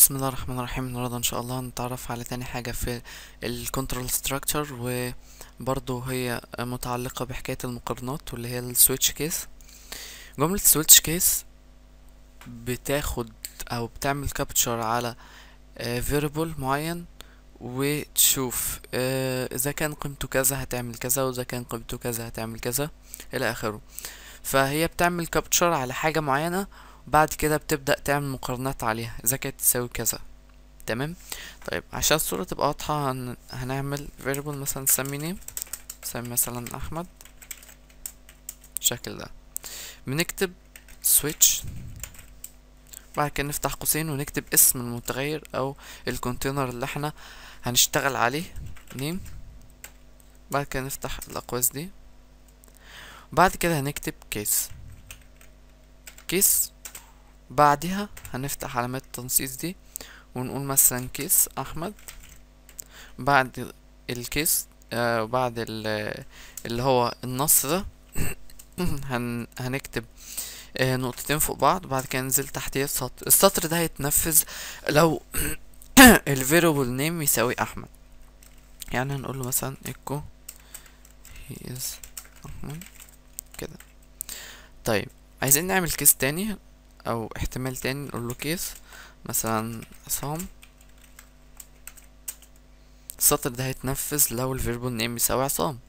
بسم الله الرحمن الرحيم. النهارده ان شاء الله هنتعرف على تاني حاجة في ال control structure، وبرضو هي متعلقة بحكاية المقارنات واللي هي ال switch case. جملة switch case بتاخد او بتعمل capture على variable معين وتشوف اذا كان قيمته كذا هتعمل كذا، واذا كان قيمته كذا هتعمل كذا الى اخره. فهي بتعمل capture على حاجة معينة، بعد كده بتبدأ تعمل مقارنات عليها اذا كانت تساوي كذا. تمام. طيب عشان الصورة تبقى واضحة هنعمل variable مثلا نسمي name، نسمي مثلا احمد بالشكل ده. بنكتب switch، بعد كده نفتح قوسين ونكتب اسم المتغير او ال container اللي احنا هنشتغل عليه name، بعد كده نفتح الاقواس دي، بعد كده هنكتب case case، بعدها هنفتح علامات التنصيص دي ونقول مثلا case احمد، بعد ال case بعد اللي هو النص ده هنكتب نقطتين فوق بعض، بعد كده ننزل تحتيه السطر. السطر ده هيتنفذ لو ال variable name يساوي احمد، يعني هنقول له مثلا echo he is احمد كده. طيب عايزين نعمل case تاني او احتمال تاني، نقول له case مثلا عصام. السطر ده هيتنفذ لو ال variable name يساوي عصام،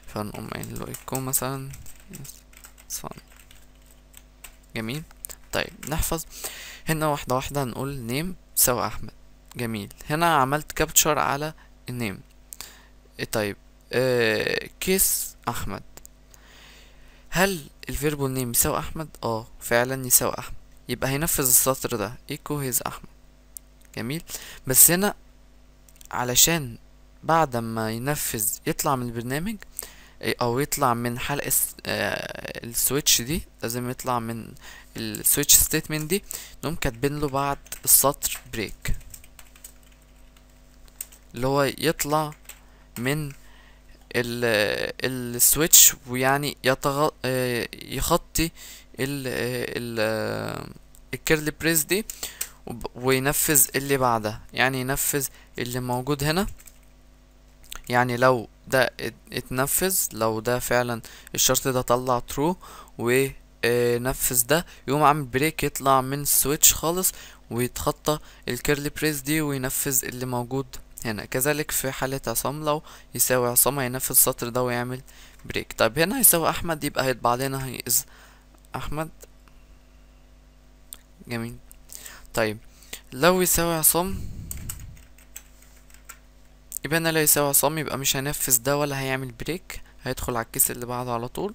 فنقوم قايل له echo مثلا عصام. جميل. طيب نحفظ هنا واحدة واحدة، نقول name يساوي احمد. جميل. هنا عملت capture على ال name. طيب case احمد، هل ال variable name يساوي احمد؟ فعلا يساوي احمد، يبقى هينفذ السطر ده echo he's احمد. جميل. بس هنا علشان بعد ما ينفذ يطلع من البرنامج او يطلع من حلقة ال switch دي، لازم يطلع من ال switch statement دي، نقوم كاتبين له بعد السطر break، اللي هو يطلع من ال switch، ويعني يخطي ال curly brace دي وينفذ اللي بعدها، يعني ينفذ اللي موجود هنا. يعني لو ده اتنفذ، لو ده فعلا الشرط ده طلع true ونفذ ده، يقوم عامل break يطلع من ال switch خالص ويتخطى ال curly brace دي وينفذ اللي موجود هنا. كذلك في حالة عصام، لو يساوي عصام هينفذ السطر ده ويعمل break. طيب هنا هيساوي احمد، يبقى هيطبع لنا he is احمد. جميل. طيب لو يساوي عصام، يبقى هنا لا يساوي عصام، يبقى مش هينفذ ده ولا هيعمل break، هيدخل على ال case اللي بعده على طول،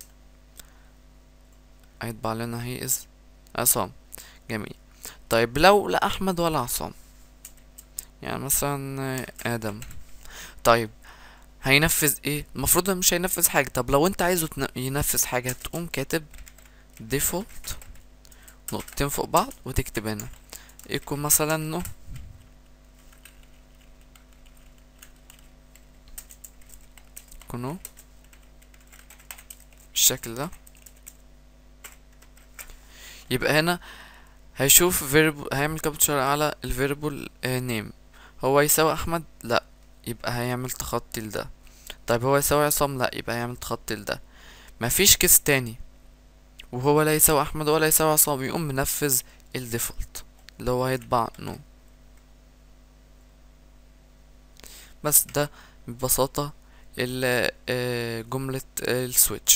هيطبع لنا he is عصام. جميل. طيب لو لا احمد ولا عصام، يعني مثلا ادم، طيب هينفذ ايه؟ المفروض مش هينفذ حاجه. طب لو انت عايزه ينفذ حاجه، تقوم كاتب default نقطتين فوق بعض وتكتب هنا echo مثلا no، no بالشكل ده. يبقى هنا هيشوف variable، هيعمل capture على ال variable name، هو يساوي احمد؟ لا، يبقى هيعمل تخطي لده. طيب هو يساوي عصام؟ لا، يبقى هيعمل تخطي لده. مفيش case تاني وهو لا يساوي احمد ولا يساوي عصام، يقوم منفذ ال default اللي هو هيطبع no. بس ده ببساطة جملة ال switch.